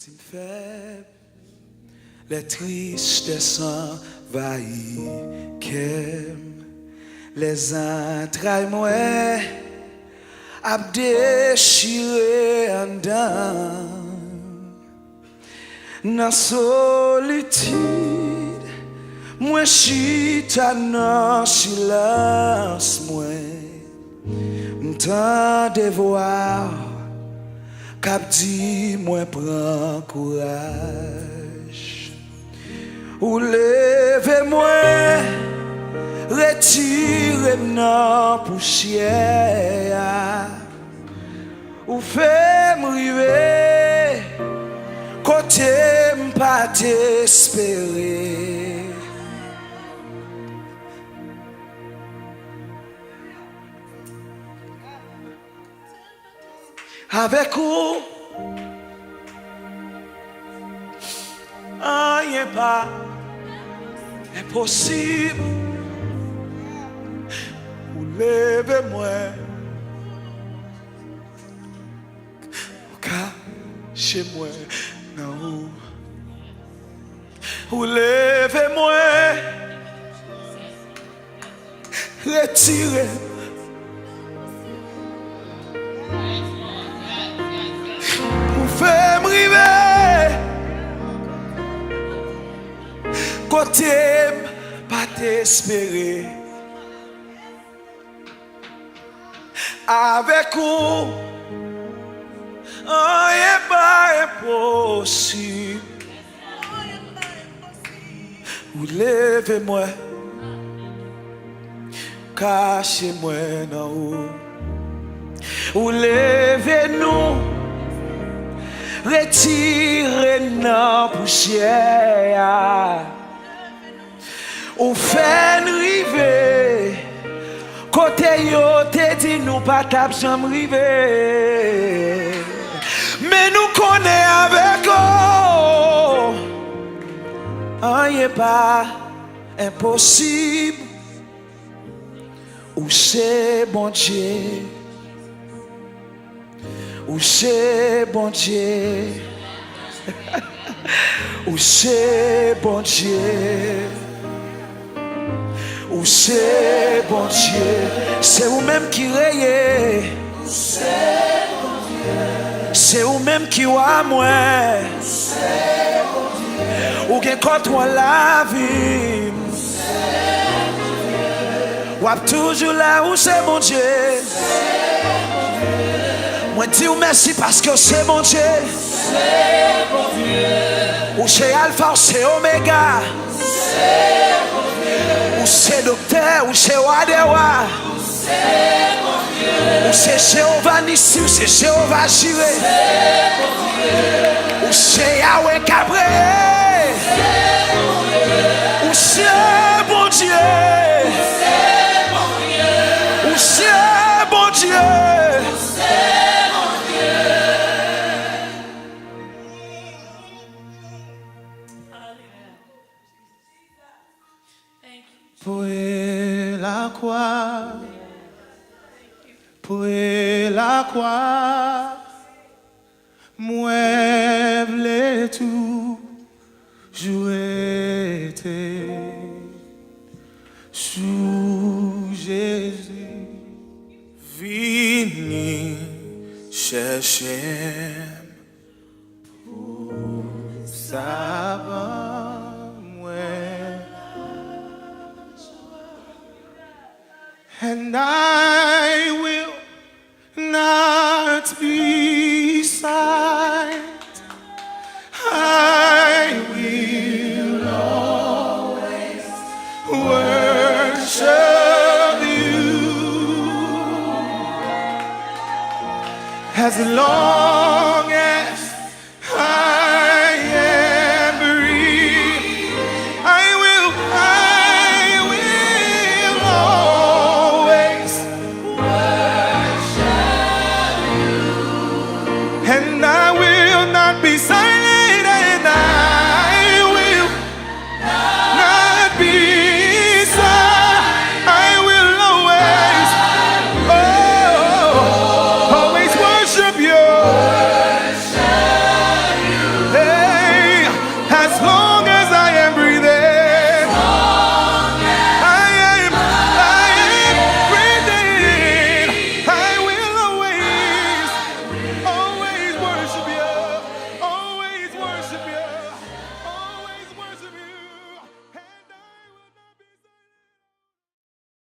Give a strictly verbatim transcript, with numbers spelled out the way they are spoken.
Si m fèb, lè tristès anvayi kè m, lè zantray mwen ap dechire anndan m. Nan solitid, mwen chita nan silans mwen. M tande vwa w k ap di mwen pran kouraj. Ou leve mwen, retire m nan pousyè a. Ou fè m rive kote m pa t espere. Avèk ou, anyen pa enposib. Ou leve mwen, ou kache mwen nan ou. Ou leve mwen, retire m. Ou fè m rive kote m pa t espere. Avèk ou, anyen pa enposib. Ou leve mwen, kache mwen nan ou. Ou leve nou, retire n nan pousyè a. Ou fè n rive kote yo te di nou pa t ap janm rive. Men nou konnen avèk ou, anyen pa enposib. Ou se Bondye. Ou se Bondye. Ou se Bondye. Ou se Bondye. Se ou menm ki reye. Se ou menm ki wa mwen. Ou gen kontwòl lavi m. W ap toujou la, ou se Bondye. Mwen di w mèsi paske w se Bondye. Ou se Alfa, ou se Omega. Ou se doktè, ou se wa dè wa. Ou se Jewova Nisi, ou se Jewova Jire. Ou se Yawe Gabreyèl. Ou se Bondye. Ou se Bondye. Pwe lakwa, pwe lakwa, mwen vle toujou rete sou Jezi. Vini chèche m. Savan mwen. And I will not be silent. I will always worship you. As long